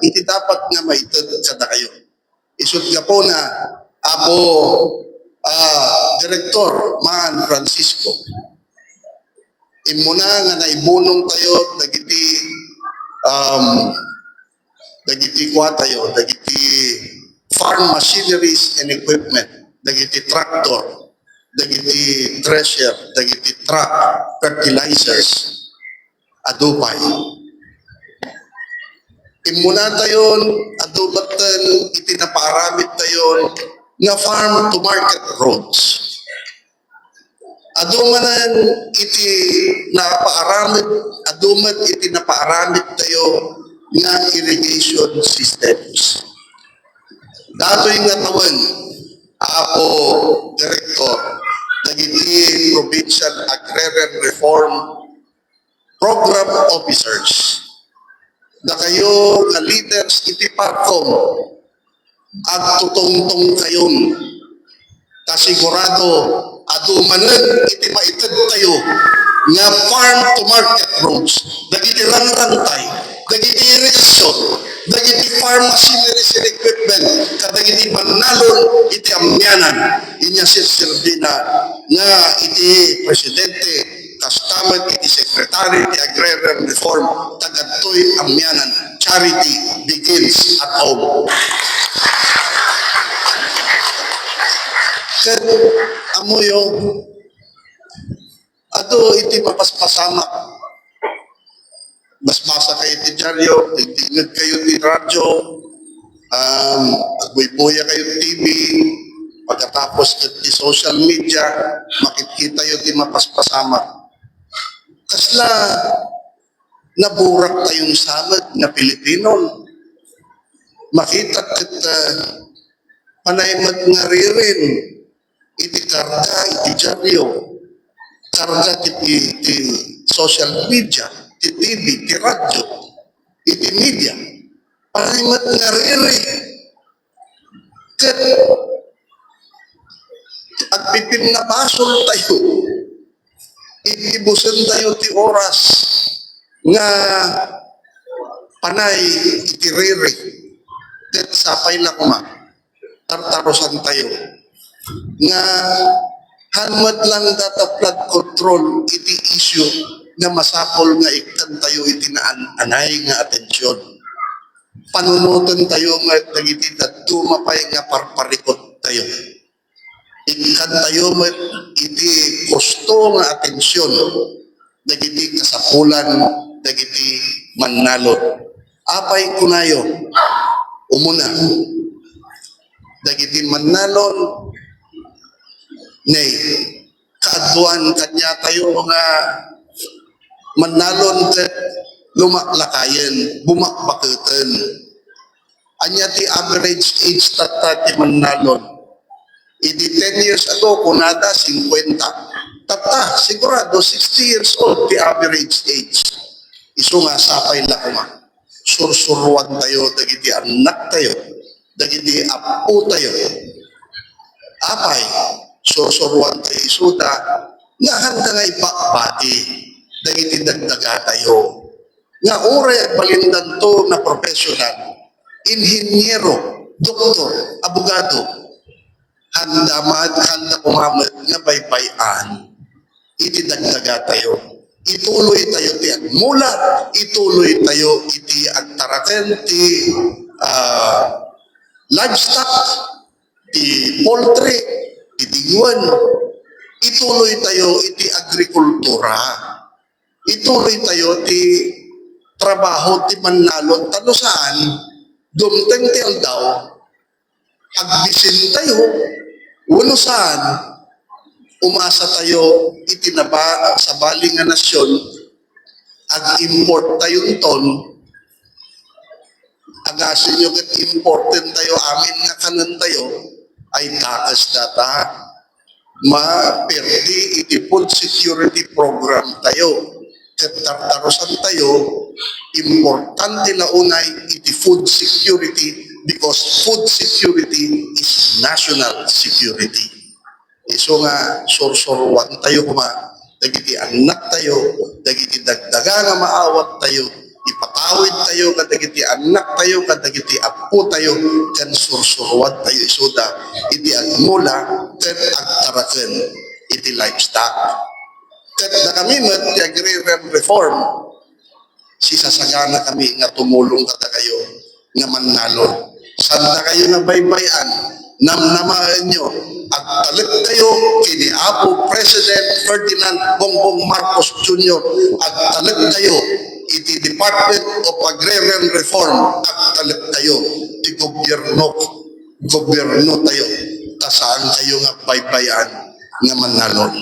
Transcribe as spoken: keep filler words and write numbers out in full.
iti dapat nga maited kadakayo. Isut' gapuna, Apo, ah, Direktor Man Francisco, immuna nga naibunong tayo dagiti, um, dagiti kuatayo, dagiti farm machineries and equipment, dagiti tractor, dagiti thresher, dagiti truck, fertilizers, adu pay. Immunatayon, adu metten iti napaaramidtayon nga farm to market roads. Adu manen iti napaaramid, adu met iti napaaramidtayo nga irrigation systems. Datoy nga tawen, Apo Direktor, dagiti Provincial Agrarian Reform Program Officers, dakayo nga leaders iti PARCOM, agtutungtongkayon. Ta sigurado, adu manen iti maited tayo nga farm to market roads, dagiti rangrangtay, dagiti irrigation, dagiti farm machineries and equipment, kadagiti mannalon iti amianan. Inya serserbina nga iti presidente, kasta met iti secretary ti agrarian reform, tagadtoy amianan. Charity begins at home. Ket ammoyo, adu iti mapaspasamak. Basbasa kayo ti diario, tigtinged kayo ti radyo, um, agbuybuya kayo ti T V, pagkatapos ket ti social media, makitkitayo ti mapaspasamak. Kasla naburak tayon sa met nga Pilipino. Makita ket, ah, panay met nga ririn iti karga iti diario, karga ti, ti, ti social media, ti T V, ti radyo, iti media. Panay met nga ririn. Ket agpipinnabasoltayo, igibusen tayo ti oras nga panay iti riri. Ket sapay la koma, tartarusantayo nga han met lang data flood control iti issue nga masapul nga ikkantayo iti naan-anay nga atension. Panunotentayo met dagiti dadduma pay nga parparikut tayo. Ikkantayo met iti husto nga atension dagiti kasapulan dagiti mannalon. Apay kunayo? Umuna, dagiti mannalon, nay, kaaduan kaniatayo nga mannalon ket lumaklakayen, bumakbaketen. Ania ti average age tatta ti mannalon? Idi ten years ago, kunada, singkuenta. Tatta, sigurado, sixty years old ti average age. Isu nga sapay la koma, sursuruantayo dagiti annaktayo, dagiti appotayo. Apay, sursuruantayo isuda nga handa nga ibakbati dagiti dagdagatayo. Nga uray agbalindanto nga professional, inhinyero, doktor, abogado, handa met, handa koma met nga baybay-an iti dagdagatayo. Ituloytayo ti agmula, ituloytayo iti agtaraken ti, ah, livestock, ti poultry, ti dingwen. Ituloytayo iti agrikultura. Ituloytayo ti trabaho ti mannalon, ta no saan, dumteng ti aldaw, agbisintayo, wenno saan, umasatayo iti naba-, sabali nga nasion, ag-importtayonton, agasenyo ket importentayo amin nga kanentayo, ay takes data. Maperdi iti food security program tayo. Ket tartarusan tayo, importante la unay iti food security because food security is national security. Isu nga sursuruan tayo koma dagiti annak tayo, dagiti dagdaga nga maawat tayo, ipatawidtayo kadagiti annaktayo, kadagiti appotayo, ken sursuruadtayo isuda iti agmula ken agtaraken iti livestock. Ket dakami met ti agrarian reform, sisasaganakami nga tumulong kadakayo nga mannalon. Saannakayo nga baybay-an, namnamaenyo, agtalekkayo ken ni Apo President Ferdinand Bongbong Marcos Junior, agtalekkayo iti Department of Agrarian Reform, agtalekkayo ti gobierno, gobiernotayo, ta saankayo nga baybay-an nga mannalon.